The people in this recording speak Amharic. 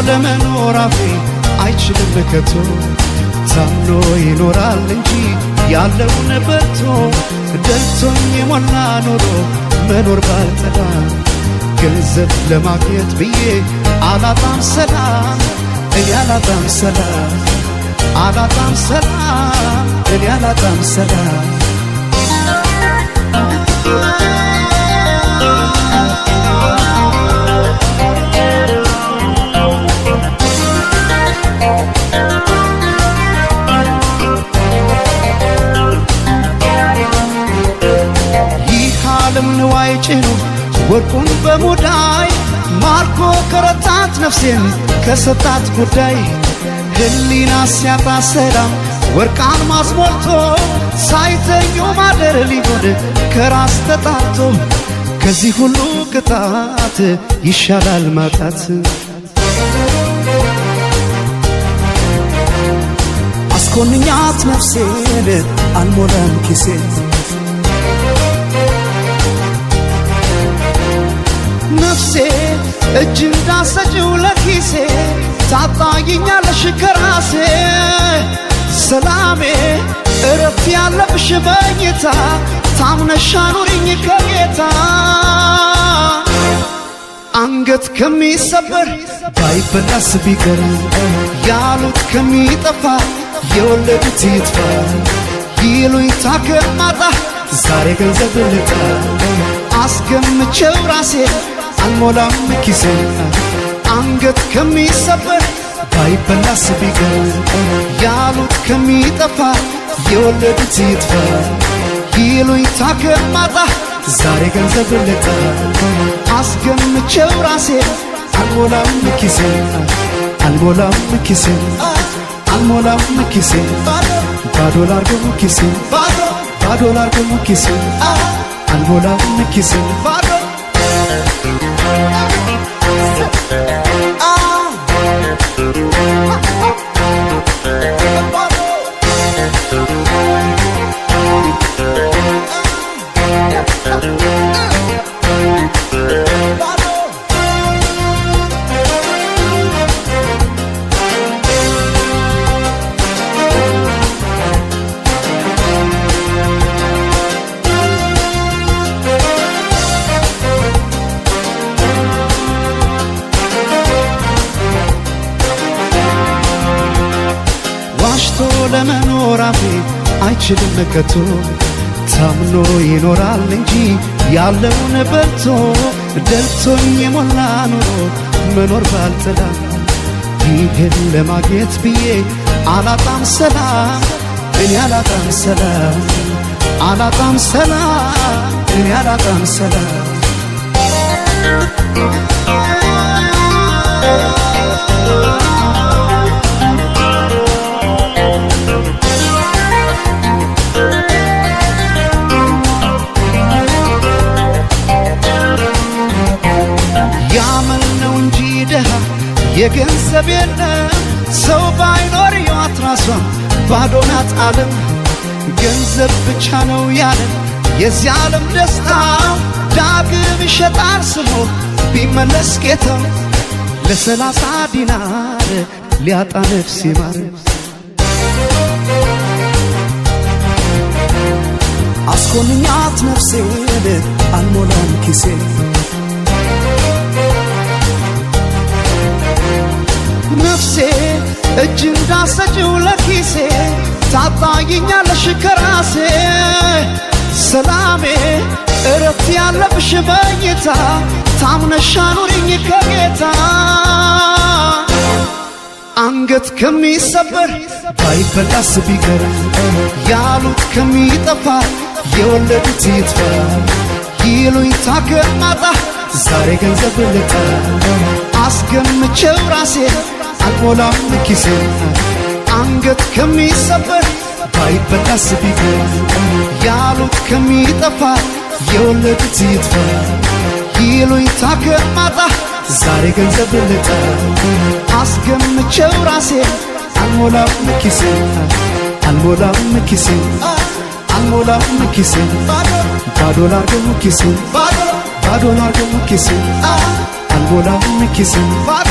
ለመኖር አፌ አይችልም ከቶ፣ ታምኖ ይኖራል እንጂ ያለውን በልቶ። ደልቶኝ የሞላ ኑሮ መኖር ባልጠላ፣ ገንዘብ ለማግኘት ብዬ አላጣም ሰላም። እኔ አላጣም ሰላም፣ አላጣም ሰላም፣ እኔ አላጣም ሰላም። ይህ ዓለም ንዋይ ጭኖ ወርቁን በሙዳይ ማርኮ ከረታት ነፍሴን ከሰጣት ጉዳይ፣ ህሊና ሲያጣ ሰላም ወርቅ አልማዝ ሞልቶ፣ ሳይተኙ ማደር ሊሆን ከራስ ተጣልቶ፣ ከዚህ ሁሉ ቅጣት ይሻላል ማጣት። አስኮንኛት ነፍሴን አልሞላም ኪሴን። ነፍሴ እጅ እንዳሰጭው ለኪሴ ታጣይኛለሽ ከራሴ። ሰላሜ እረፍት ያለብሽ መኝታ፣ ታምነሽ አኑሪኝ ከጌታ። አንገት ከሚሰበር ባይበላስ ቢቀር፣ ያሉት ከሚጠፋ የወለዱት ይጥፋ፣ ይሉኝታ ከማጣ ዛሬ ገንዘብ ልጣ። አስገምቼው ራሴ አልሞላም ኪሴ። አንገት ከሚሰበር ባይበላስ ቢቀር፣ ያሉት ከሚጠፋ የወለዱት ይጥፋ፣ ይሉኝታ ከማጣ ዛሬ ገንዘብ ልጣ። አስገምቼው ራሴ አልሞላም ኪሴ፣ አልሞላም ኪሴ፣ አልሞላም ኪሴ፣ ባዶ ላርገው ኪሴ፣ ባዶ ላርገው ኪሴ፣ አልሞላም ኪሴ ባዶ። ዋሽቶ ለመኖር አፌ አይችልም ከቶ፣ ታምኖ ይኖራል እንጂ ያለውን በልቶ። ደልቶኝ የሞላ ኑሮ መኖር ባልጠላ፣ ይህን ለማግኘት ብዬ አላጣም ሰላም። እኔ አላጣም ሰላም፣ አላጣም ሰላም፣ እኔ አላጣም ሰላም። ያመል ነው እንጂ ደሃ የገንዘብ የለም፣ ሰው ባይኖር ሕይወት ራሷ ባዶ ናት ዓለም። ገንዘብ ብቻ ነው ያለን የዚህ ዓለም ደስታ፣ ዳግም ይሸጣል ስሞ ቢመለስ ጌታው። ለ30 ዲናር ሊያጣ ነፍስ ይማር። አስኮንኛት ነፍሴን አልሞላም ኪሴን። ነፍሴ እጅ እንዳሰጭው ለኪሴ ታጣይኛለሽ ከራሴ። ሰላሜ እረፍት ያለብሽ መኝታ፣ ታምነሽ አኑሪኝ ከጌታ። አንገት ከሚሰበር ባይበላስ ቢቀር፣ ያሉት ከሚጠፋ የወለዱት ይጥፋ፣ ይሉኝታ ከማጣ ዛሬ ገንዘብ ልጣ። አስገምቼው ራሴ አልሞላም ኪሴ። አንገት ከሚሰበር ባይበላስ ቢቀር፣ ያሉት ከሚጠፋ የወለዱት ይጥፋ፣ ይሉኝታ ከማጣ ዛሬ ገንዘብ ልጣ። አስገምቼው ራሴ አልሞላም ኪሴ፣ አልሞላም ኪሴ፣ አልሞላም ኪሴ፣ ባዶ ላርገው ኪሴ፣ ባዶ ላርገው ኪሴ፣ አልሞላም ኪሴ ባዶ።